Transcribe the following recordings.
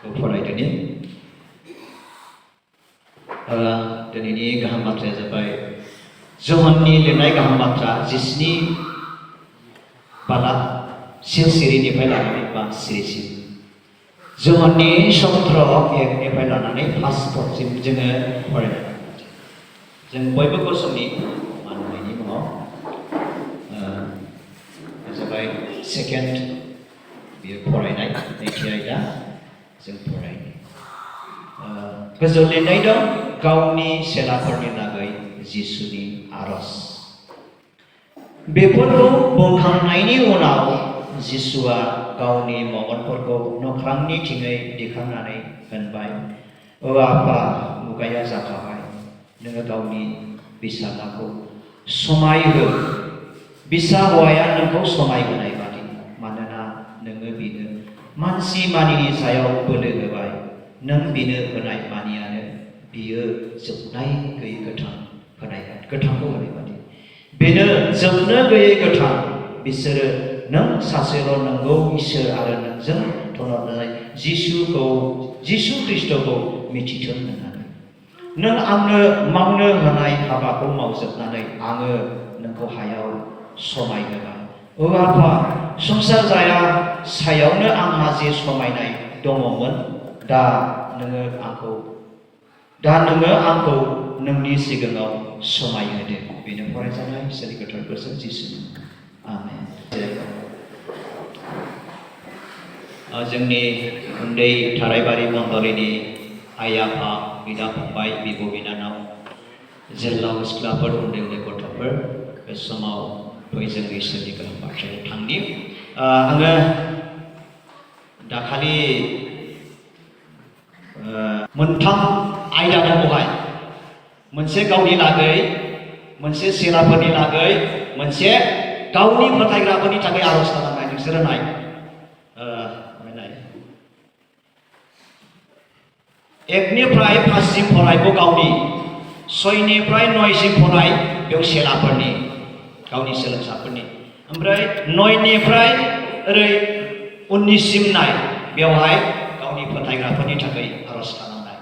फरायदोनि दिनैनि गाहाम बाथ्राया जाबाय जहननि लिरनाय गाहाम बाथ्रा 17 बाला सिरिनिफ्राय लानानै बा सिरिसिम जहननि सत्र 1निफ्राय लानानै 5 पदसिम जोङो फरायनाय जों बयबो गसंनि मान होनायनि मुङाव जाबाय सेकेन्ड बियो फरायनाय नैथि आयदा जों फरायनाय गोजौ लिरनाय दं गावनि सेलाफोरनि लागै जिसुनि आरज बेफोरखौ बुंखांनायनि उनाव जिसुआ गावनि मेगनफोरखौ नख्रांनिथिङै दिखांनानै होनबाय ओ आफा मुगाया जाखाबाय नोङो गावनि बिसालाखौ समायहो बिसा हौवाया नोंखौ समायहोनाय बादि मानोना नोङो बिनो मानसि मानिनि सायाव बोलो होबाय नों बिनो होनाय मानियानो बियो जोबनाय गैयै गोथांखौ होनाय बादि बेनो जोबनो गैयै गोथां बिसोरो नों सासेल' नंगौ इसोर आरो नोंजों थनजानाय जिसु ख्रिस्ट'खौ मिथिथों होननानै नों आंनो मावनो होनाय हाबाखौ मावजोबनानै आङो नोंखौ हायाव समायहोबाय ओ आफा संसार जाया सायावनो आंहा जे समायनाय दङमोन दा नोङो आंखौ नोंनि सिगाङाव समायहोदो बेनो फरायजानाय इसोरनि गोथार बोसोन जिसु आमेन जोंनि उन्दै थारायबारि मण्डलिनि आइ आफा बिदा फंबाय बिब' बिनानाव जोहोलाव सिख्लाफोर उन्दै उन्दै गथ'फोर बे समाव जों इसोरनि गोनां बाथ्रायाव थांनि आङो दाखालि मोनथाम आयदा दं बेवहाय मोनसे गावनि लागै मोनसे सेलाफोरनि लागै मोनसे गावनि फोथायग्राफोरनि थाखाय आरज खालामनाय नोंसोरो नाय एकनिफ्राय 5सिम फरायखौ गावनि 6निफ्राय 9सिम फराय बेयाव सेलाफोरनि गावनि सोलोंसाफोरनि ओमफ्राय 9निफ्राय ओरै 19सिम नाय बेवहाय गावनि फोथायग्राफोरनि थाखाय आरज खालामनाय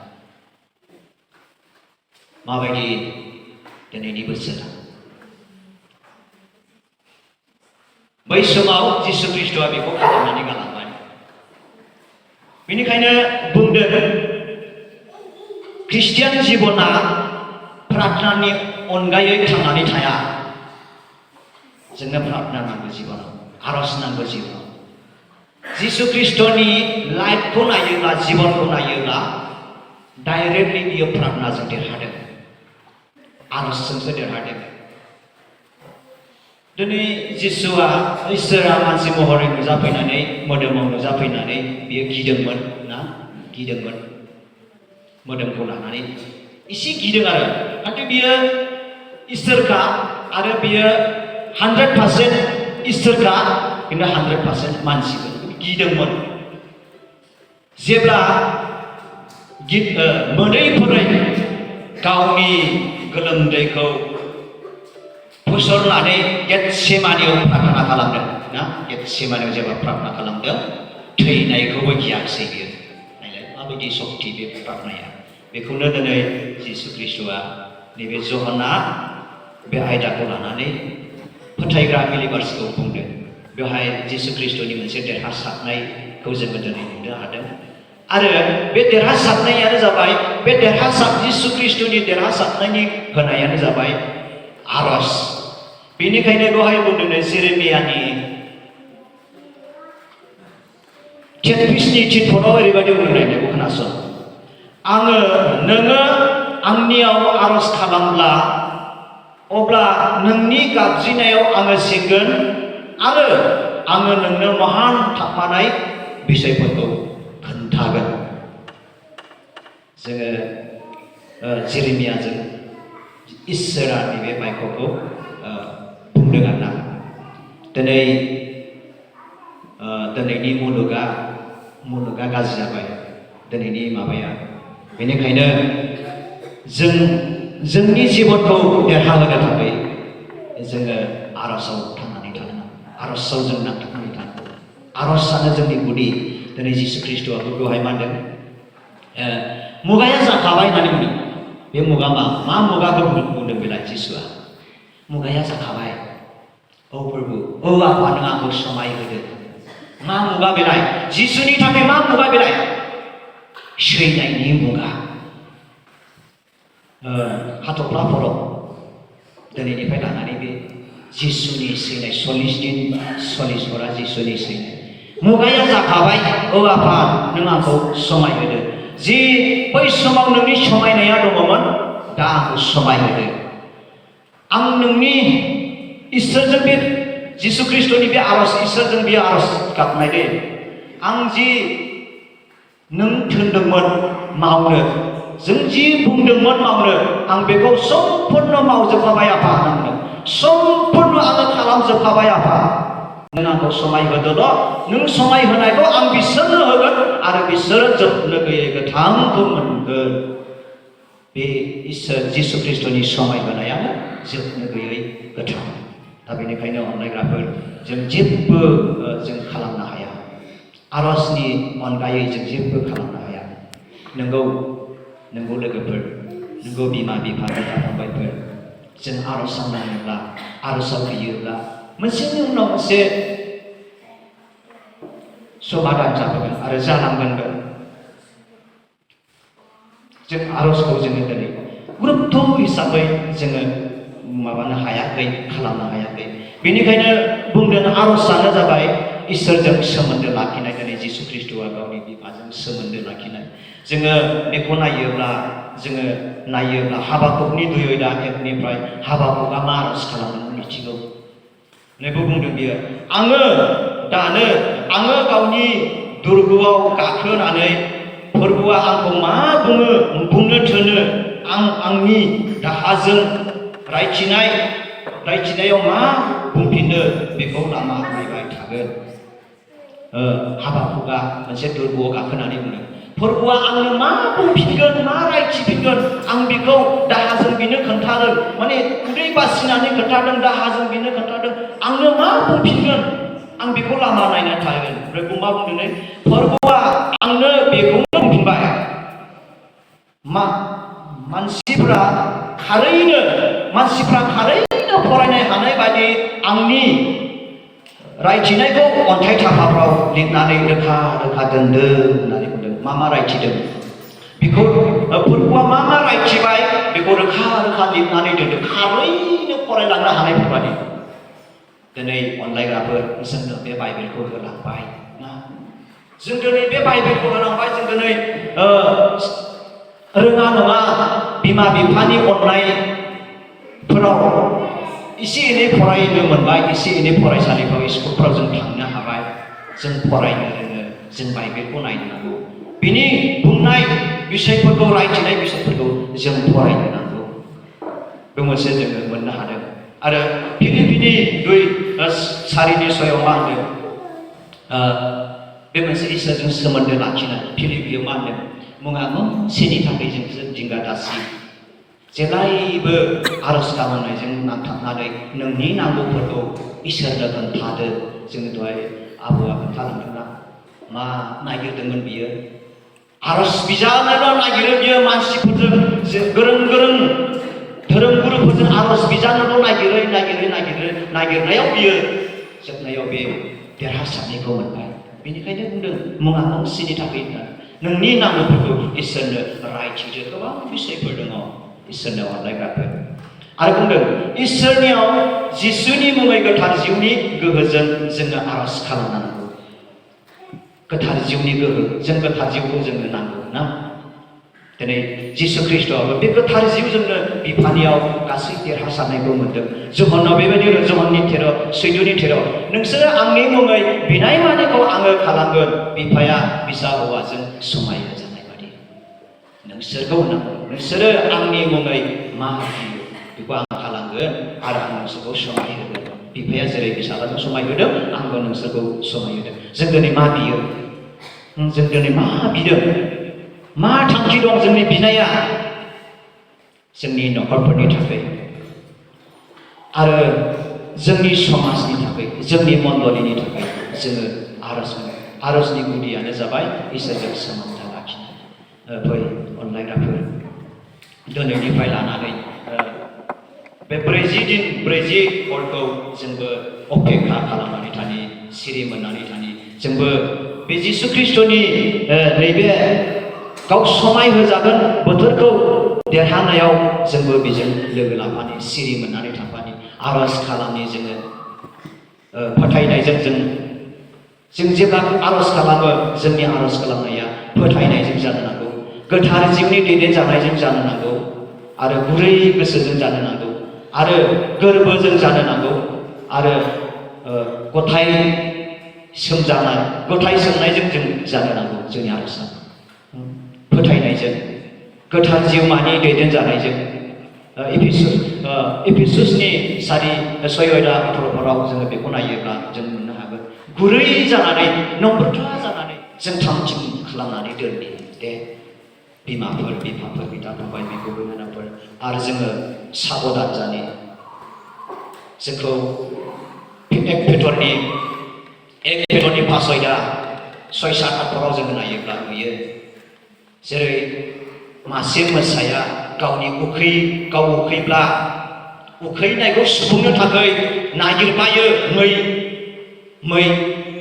माबायदि दिनैनि बोसोरा बै समाव जिसु ख्रिस्ट'आ बेखौ खालामनानै गालांबाय बेनिखायनो बुंदों ख्रिस्टियान जिबना प्रार्थनानि अनगायै थांनानै थाया जोंनो प्रार्थना नांगौ जिबनाव आरज नांगौ जिबनाव जिसु ख्रिस्ट'नि लाइफखौ नायोब्ला जिबनखौ नायोब्ला डाइरेक्टलि बियो प्रार्थनाजों देरहादों आरजजोंसो देरहादों दिनै जिसुआ इसोरा मानसि महरै नुजाफैनानै मोदोमाव नुजाफैनानै बियो गिदोंमोन मोदोमखौ लानानै एसे गिदों आरो नाथाय बियो इसोरखा आरो बियो 100% इसोरखा खिन्थु 100% मानसिमोन गिदोंमोन जेब्ला मोदैफोरै गावनि गोलोमदैखौ फुसरनानै गेटसेमानियाव प्रार्थना खालामदों ना गेटसेमानियाव जेब्ला प्रार्थना खालामदों थैनायखौबो गियाखिसै बियो नायलाय माबायदि सक्ति बे प्रार्थनाया बेखौनो दिनै जिसु ख्रिस्ट'आ नैबे जहना बे आयदाखौ लानानै फोथायग्रा बिलिभार्सखौ बुंदों बेवहाय जिसु ख्रिस्ट'नि मोनसे देरहासारनायखौ जोङो दिनै नुनो हादों आरो बे देरहासारनायानो जाबाय बे जिसु ख्रिस्ट'नि देरहासारनायनि होनायानो जाबाय आरज बेनिखायनो बेवहाय बुंदों जेरेमियानि 33नि थिनफोराव ओरैबायदि बुंनाय बेखौ खोनासं नोङो आंनियाव आरज खालामब्ला अब्ला नोंनि गाबज्रिनायाव आङो सिगोन आरो आङो नोंनो महान थाखुमानाय बिषयफोरखौ खोन्थागोन जोङो जेरेमियाजों इसोरा नैबे बायख'खौ बुंदों आरोना दिनैनि मुलुगा गाज्रि जाबाय दिनैनि माबाया बेनिखायनो जोंनि जिबनखौ देरहाहोनो थाखाय जोङो आरजआव थांनानै थानांगौ आरजआव जों नांथाबनानै थानांगौ आरजआनो जोंनि गुदि दिनै जिसु ख्रिस्ट'आबो बेवहाय मा होनदों मुगाया जाखाबाय होननानै बुंदों बे मुगा मा मुगाखौ बुंदों बेलाय जिसुआ मुगाया जाखाबाय औ प्रभु औ आफा नों आंखौ समाय होदो मा मुगा बेलाय जिसुनि थाखाय मा मुगा बेलाय सैनायनि मुगा हाथफ्ला खर' दिनैनिफ्राय लानानै बे जिसुनि सैनाय 40 दिन 40 हरा जिसुनि सैनाय मुगाया जाखाबाय औ आफा नों आंखौ समाय होदो जि बै समाव नोंनि समायनाया दङमोन दा आंखौ समाय होदो आं नोंनि इसोरजों बे जिसु ख्रिस्ट'नि बे आरज इसोरजों बे आरज गाबनाय दे आं जि नों थिनदोंमोन मावनो जों जि बुंदोंमोन मावनो आं बेखौ सम्पुर्ण मावजोबखाबाय आफा नोंनो सम्पुर्ण आङो खालामजोबखाबाय आफा नों आंखौ समाय होदोल' नों समाय होनायखौ आं बिसोरनो होगोन आरो बिसोरो जोबनो गैयै गोथांखौ मोनगोन बे इसोर जिसु ख्रिस्ट'नि समाय होनायानो जोबनो गैयै गोथां दा बेनिखायनो अनलायग्राफोर जों जेबो जों खालामनो हाया आरजनि अनगायै जों जेबो खालामनो हाया नोंगौ लोगोफोर नोंगौ बिमा बिफा बिदा फंबायफोर जों आरजआव नाङोब्ला आरजआव बियोब्ला मोनसेनि उनाव मोनसे समाधान जाबोगोन आरो जालांगोनबो जों आरजखौ जोङो दिनै गुरुत्व हिसाबै जोङो माबानो हायाखै खालामनो हायाखै बेनिखायनो बुंदों आरजआनो जाबाय इसोरजों सोमोन्दो लाखिनाय दिनै जिसु ख्रिस्ट'आ गावनि बिफाजों सोमोन्दो लाखिनाय जोङो बेखौ नायोब्ला हाबाकुकनि 2:1 हाबाकुकआ मा आरज खालामदों मिथिगौ नैबो बुंदों बियो आङो गावनि दुर्गआव गाखोनानै फोरबुआ आंखौ मा बुंनो थोनो आं आंनि दाहाजों रायथिनायाव मा बुंफिननो बेखौ लामा नायबाय थागोन हाबाकुकआ मोनसे दुर्गआव गाखोनानै बुङो फोरबुआ आंनो मा बुंफिनगोन मा रायथिफिनगोन आं बेखौ दाहाजों बिनो खोन्थादों माने उदै बासिनानै खोन्थादों दाहाजों बिनो खोन्थादों आंनो मा बुंफिनगोन आं बेखौ लामा नायनानै थागोन ओमफ्राय मा बुंदों फोरबुआ आंनो बेखौनो बुंफिनबाय मानसिफ्रा थारैनो फरायनो हानाय बायदि आंनि रायथिनायखौ अन्थाइ थाफाफ्राव लिरनानै रोखा दोनदों होननानै बुंदों मा रायथिदों बेखौ फोरबुआ मा रायथिबाय बेखौ रोखा लिरनानै दोनदों थारैनो फरायलांनो हानायफोरबादि दिनै अनलायग्राफोर जोंनो बे बाइबेलखौ होलांबाय जों दिनै बे बाइबेलखौ होलांबाय जों दिनै रोङा नङा बिमा बिफानि अननायफोराव एसे एनै फरायनो मोनबाय एसे एनै फरायसालिफ्राव स्कुलफ्राव जों थांनो हाबाय जों फरायनो रोङो जों बाइबेलखौ नायनो नांगौ बिनि बुंनाय बिषयफोरखौ रायथिनाय बिषयफोरखौ जों फरायनो नांगौ बे मोनसे जोङो मोननो हादों आरो फिलिपिनि 2:4 मा होनदों बे मोनसे इसोरजों सोमोन्दो लाखिनाय फिलिपियाव मा होनदों मुङा मोनसेनि थाखाय जों जिंगा दासि जेब्लायबो आरज गाबनायजों नांथाबनानै नोंनि नांगौफोरखौ इसोरनो खोन्थादो जोङो दहाय आबौआ खोन्थालांदोंना मा नागिरदोंमोन बियो आरज बिजाबल' नागिरो बियो मानसिफोरजों गोरों धोरोमगुरुफोरजों आरज बिजाबल' नागिरनायाव बियो जोबनायाव बे देरहासारनायखौ मोनबाय बेनिखायनो बुंदों मुङा मोनसेनि थाखाय नोंनि नांगौफोरखौ इसोरनो रायथिदो गोबां बिषयफोर दङ इसोरनो अनलायग्राफोर आरो बुंदों इसोरनियाव जिसुनि मुङै गोथार जिउनि गोहोजों जोङो आरज खालामनांगौ गोथार जिउनि गोहो जों गोथार जिउखौ जोंनो नांगौ ना दिनै जिसु ख्रिस्ट'आबो बे गोथार जिउजोंनो बिफानियाव गासै देरहासारनायखौ मोन्दों जहनाव बेबायदिनो जहननि 13 नोंसोरो आंनि मुङै बिनाय मानिखौ आङो खालामगोन बिफाया बिसा हौवाजों समाय होजानाय बादि नोंसोरखौ नांगौ नोंसोरो आंनि मुङै मा बियो बेखौ आं खालामगोन आरो आं नोंसोरखौ समाय होगोन बिफाया जेरै बिसाजों समाय होदों आंबो नोंसोरखौ समाय होदों जों दिनै मा बियो जों दिनै मा बिदों मा थांखि दं जोंनि बिनाया जोंनि नखरफोरनि थाखाय आरो जोंनि समाजनि थाखाय जोंनि मण्डलिनि थाखाय जोङो आरज आरजनि गुदियानो जाबाय इसोरजों सोमोन्दो लाखिनाय। बै अनलायग्राफोर दिनैनिफ्राय लानानै बे 40 दिन 40 हरखौ जोंबो अपेक्षा खालामनानै थानि, सिरि मोननानै थानि। जोंबो बे जिसु ख्रिस्ट'नि नैबे गाव समाय होजागोन बोथोरखौ देरहानायाव जोंबो बेजों लोगो लाफानि, सिरि मोननानै थाफानि, आरज खालामनि। जोङो फोथायनायजों जों जेब्ला आरज खालामो, जोंनि आरज खालामनाया फोथायनायजों जानो नांगौ, गोथार जिउनि दैदेनजानायजों जानो नांगौ, आरो गुरै गोसोजों जानो नांगौ, आरो गोरबोजों जानो नांगौ, आरो गथाय सोमजानाय, गथाय सोमनायजों जों जानो नांगौ। जोंनि आरजआ फोथायनायजों, गोथार जिउमानि दैदेनजानायजों। एफिसुसनि 4:6-18 जोङो बेखौ नायोब्ला जों मोननो हागोन। गुरै जानानै, नम्रता जानानै जों थामथिम खालामनानै दोननि दे बिमाफोर, बिफाफोर, बिदा फंबाय, बिब' बिनानावफोर, आरो जोङो साबधान जानि। जोंखौ एक पेटरनि 5:6-7 जोङो नायोब्ला नुयो, जेरै मासे मोसाया गावनि उखैब्ला उखैनायखौ सुफुंनो थाखाय नागिरबायो, मै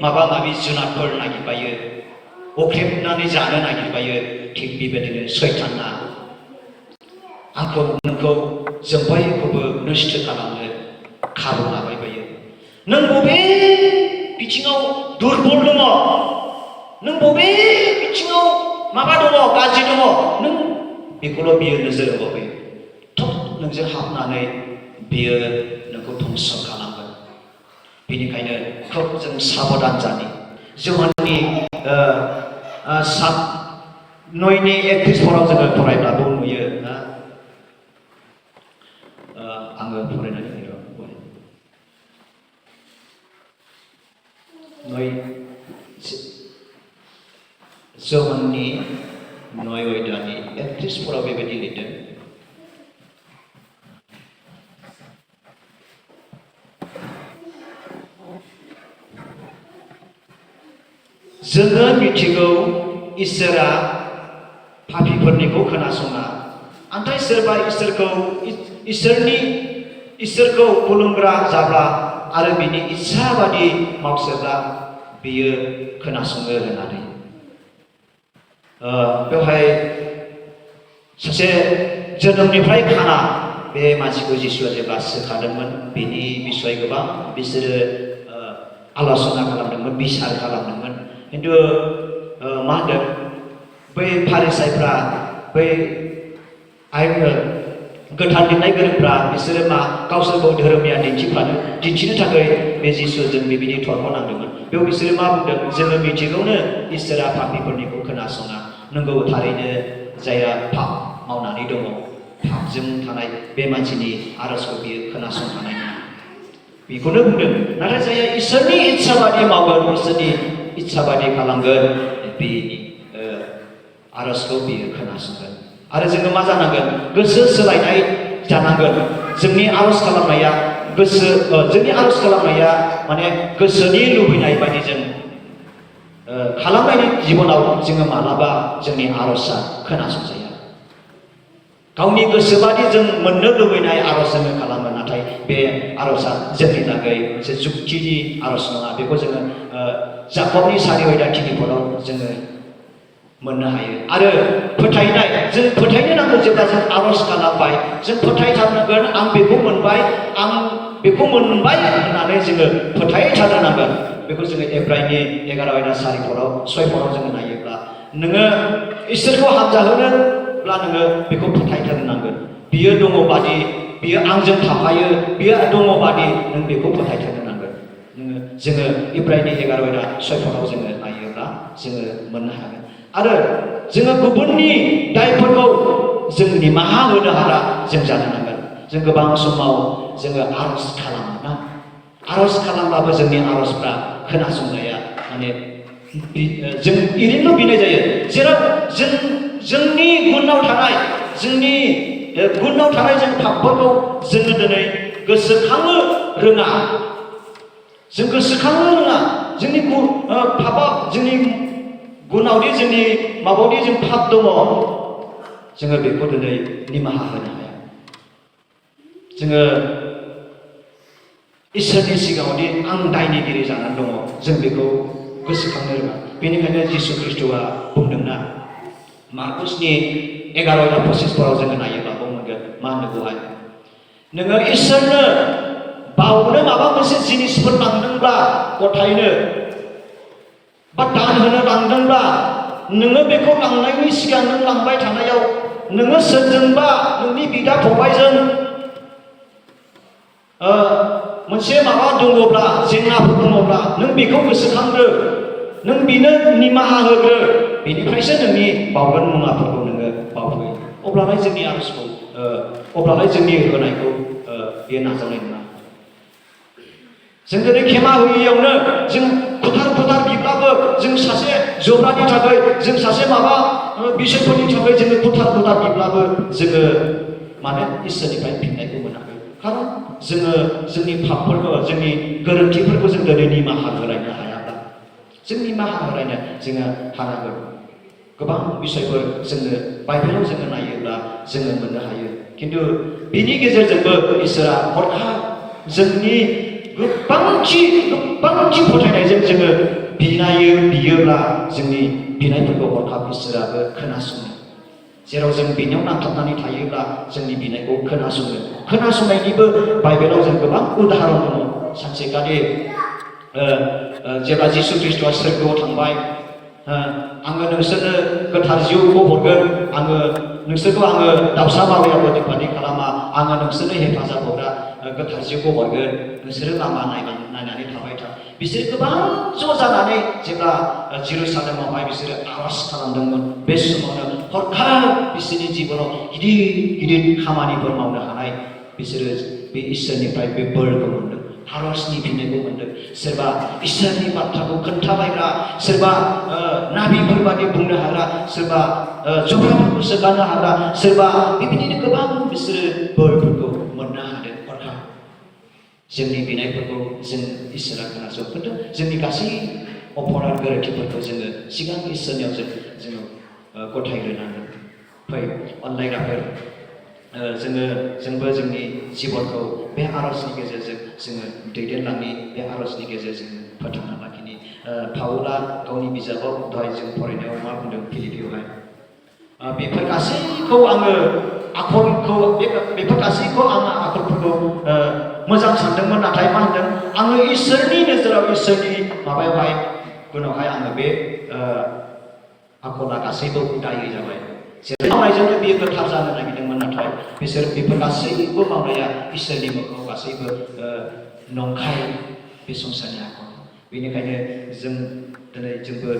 माबा माबि जुनादफोर नागिरबायो, अख्रेबनानै जानो नागिरबायो। थिग बेबायदिनो सैताना आंखौ नोंखौ जों बयखौबो नस्थ' खालामनो खाबु लाबायबायो। नों बबे बिथिङाव दुरबल दङ, नों बबे बिथिङाव माबा दङ, गाज्रि दङ, नों बेखौल' बियो नोजोर होबाय, थब नोंजों हाबनानै बियो नोंखौ धंस खालामगोन। बेनिखायनो खोब जों साबधान जानि। जौहाननि 9:31 जोङो फरायब्लाबो नुयो। आङो फरायनानै होयो। जौहाननि 9:31 बेबायदि लिरदों, जोङो मिथिगौ इसोरा पापीफोरनिखौ खोनासङा, नाथाय सोरबा इसोरखौ खुलुमग्रा जाब्ला आरो बिनि इच्छा बादि मावसोब्ला बियो खोनासङो होननानै। बेवहाय सासे जोनोमनिफ्राय खाना बे मानसिखौ जिसुआ जेब्ला सोखादोंमोन, बेनि बिसय गोबां बिसोरो आल'सना खालामदोंमोन, बिसार खालामदोंमोन। खिन्थु मा होनदों बै फारिसाइफ्रा, बै गोथार लिरनाय गोरोंफ्रा, बिसोरो गावसोरखौ धोरोमिया दिन्थिनो थाखाय बे जिसुजों बेबायदि थरख नांदोंमोन। बेयाव बिसोरो मा बुंदों, जोङो मिथिगौनो इसोरा पापीफोरनिखौ खोनासङा। नंगौ, थारैनो जायहा पाप मावनानै दङ, पापजों थानाय बे मानसिनि आरजखौ बियो खोनासंखानाय नङा, बेखौनो बुंदों। नाथाय जायहा इसोरनि इच्छा बादि मावगोन, इसोरनि इच्छा बादि खालामगोन, बेनि आरजखौ बियो खोनासंगोन। आरो जोङो मा जानांगोन, गोसो सोलायनाय जानांगोन। जोंनि आरज खालामनाया माने गोसोनि लुबैनाय बायदि जों खालामनायनि जिबनाव जोङो मालाबा जोंनि आरजआ खोनासंजाया। गावनि गोसोबादि जों मोननो लुबैनाय आरज जोङो खालामो, नाथाय बे आरजआ जोंनि थाखाय मोनसे जुक्तिनि आरज नङा। बेखौ जोङो जाकबनि 4:3 जोङो मोननो हायो। आरो फोथायनाय, जों फोथायनो नांगौ। जेब्ला जों आरज खालामबाय, जों फोथायथारनांगोन, आं बेखौ मोनबाय होननानै जोङो फोथायथारनो नांगोन। बेखौ जोङो एब्रायनि 11:4-6 जोङो नायोब्ला, नोङो इसोरखौ हामजाहोनोब्ला नोङो बेखौ फोथायथारनो नांगोन। बियो दङ बादि, बियो आंजों थाफायो, बियो दङ बादि, नों बेखौ फोथायथारनो नांगोन। जोङो एब्रायनि 11:6 जोङो नायोब्ला जोङो मोननो हागोन। आरो जोङो गुबुननि दायफोरखौ जों निमाहा होनो हाला जों जानो नांगोन। जों गोबां समाव जोङो आरज खालामो ना, आरज खालामब्लाबो जोंनि आरजफ्रा खोनासंनाया माने जों ओरैनो बिनाय जायो, जेराव जोंनि गुनाव थानाय जों पापफोरखौ जोङो दिनै गोसोखांनो रोङा। जोंनि पापा जोंनि गुनावदि जोंनि माबावदि जों पाप दङ जोङो बेखौ दिनै निमाहा होनो हाया। जोङो इसोरनि सिगाङावदि आं दायनिगिरि जानानै दङ जों बेखौ गोसोखांनो रोङा। बेनिखायनो जिसु ख्रिस्ट'आ बुंदोंना मार्कुसनि 11:25 जोङो नायोब्ला मोनगोन मा होनो बेवहाय नोङो इसोरनो बावनो माबा मोनसे जिनिसफोर लांदोंब्ला गथायनो बा दान होनो लांदोंब्ला नोङो बेखौ लांनायनि सिगां नों लांबाय थानायाव नोङो सोरजोंबा नोंनि बिदा फंबायजों मोनसे माबा दङब्ला जेंनाफोर दङब्ला नों बेखौ गोसोखांग्रो, नों बिनो निमाहा होग्रो, बेनिफ्रायसो नोंनि बावगोन मुवाफोरखौ नोङो बावहो। अब्लालाय जोंनि आरजखौ अब्लालाय जोंनि होनायखौ बेयो नाजावनाय नङा। जों दिनै खेमा होयियावनो जों खुथार बिब्लाबो जों सासे जब्रानि थाखाय जों सासे माबा बिसयफोरनि थाखाय जोङो खुथार बिब्लाबो जोङो माने इसोरनिफ्राय फिननायखौ मोनाखै। खारन जोङो जोंनि पापफोरखौ जोंनि गोरोन्थिफोरखौ जों दिनै निमाहा होलायनो हायाब्ला जों निमाहा होलायनो जोङो हानांगोन। गोबां बिसयफोर जोङो बाइबेलाव जोङो नायोब्ला जोङो मोननो हायो। खिन्थु बिनि गेजेरजोंबो इसोरा हरखाब जोंनि गोबांथि फोथायनायजों जोङो बियोब्ला जोंनि बिनायफोरखौ हरखाब इसोराबो खोनासङो। जेराव जों बिनियाव नांथाबनानै थायोब्ला जोंनि बिनायखौ खोनासंनायनिबो बाइबेलाव जों गोबां उदाहरन दङ। सानसेखालि जेब्ला जिसु ख्रिस्ट'आ सोरगोआव थांबाय, आङो नोंसोरनो गोथार जिउखौ हरगोन, आङो नोंसोरखौ आङो दाउसा मावैयाबो दिपानि खालामा, आङो नोंसोरनो हेफाजाब हरग्रा गोथार जिउखौ हरगोन, नोंसोरो लामा नायनानै थाबाय था। बिसोर गोबां ज' जानानै जेब्ला जेरुसालेमावहाय बिसोरो आर'ज खालामदोंमोन, बे समावनो हरखाब बिसोरनि जिबनाव गिदिर खामानिफोर मावनो हानाय बिसोरो बे इसोरनिफ्राय बे बोरखौ मोनदों, आर'जनि फिननायखौ मोनदों। सोरबा इसोरनि बाथ्राखौ खोन्थाबायग्रा, सोरबा नाबिफोर बादि बुंनो हाग्रा, सोरबा जब्राफोरखौ सोगानो हाग्रा, सोरबा बेबायदिनो गोबां बिसोरो बोरफोरखौ मोननो हादों। हरखाब जोंनि बिनायफोरखौ जों इसोरा खोनासंदों। जोंनि गासै अपराध गोरोन्थिफोरखौ जोङो सिगां इसोरनियाव जोङो गथायग्रोनांगोन। फै अनलायग्राफोर, जोंबो जोंनि जिबनखौ बे आर'जनि गेजेरजों जोङो दैदेनलांनि, बे आर'जनि गेजेरजों फोथांना लाखिनि। पाउला गावनि बिजाबाव दहाय जों फरायनायाव मा बुंदों फिलिपियावहाय, बेफोर गासैखौ आङो आखलफोरखौ मोजां सानदोंमोन, नाथाय मा होनदों आङो इसोरनि नोजोराव इसोरनि माबायावहाय गुनावहाय आङो बे आखला गासैबो उदायै जाबाय। जेरै मावनायजोंनो बियो गोथार जानो नागिरदोंमोन, नाथाय बेफोर गासैबो मावनाया इसोरनि मोखाङाव गासैबो नंखाय बे संसारनि आखल। बेनिखायनो जों दिनै जोंबो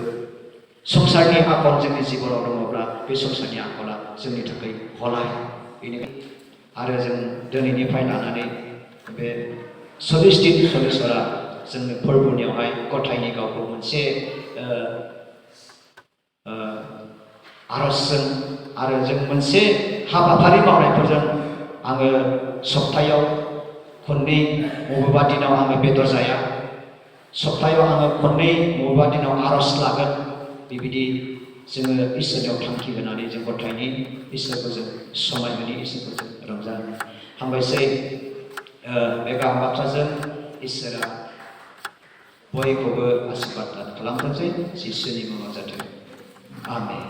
संसारनि आखल जोंनि जिबनाव दङब्ला बे संसारनि आखला जोंनि थाखाय हलाय। बेनिखायनो आरो जों दिनैनिफ्राय लानानै बे 40 दिन सल्लिसरा जोंनो फोरबोनियावहाय गथायनि गावखौ मोनसे आर'जजों आरो जों मोनसे हाबाफारि मावनायफोरजों आङो सप्तायाव खननै बबेबा दिनाव आङो बेदर जाया, सप्तायाव आङो खननै बबेबा दिनाव आर'ज लागोन, बेबायदि जोङो इसोरनियाव थांखि होनानै जों गथायनि इसोरखौ जों समायहोनि, इसोरखौ जों रंजाहोनि। हामबायसै। बे गाहाम बाथ्राजों इसोरा बयखौबो आशीर्बाद खालामथोंसै। जिसुनि मुङाव जाथों। आमेन।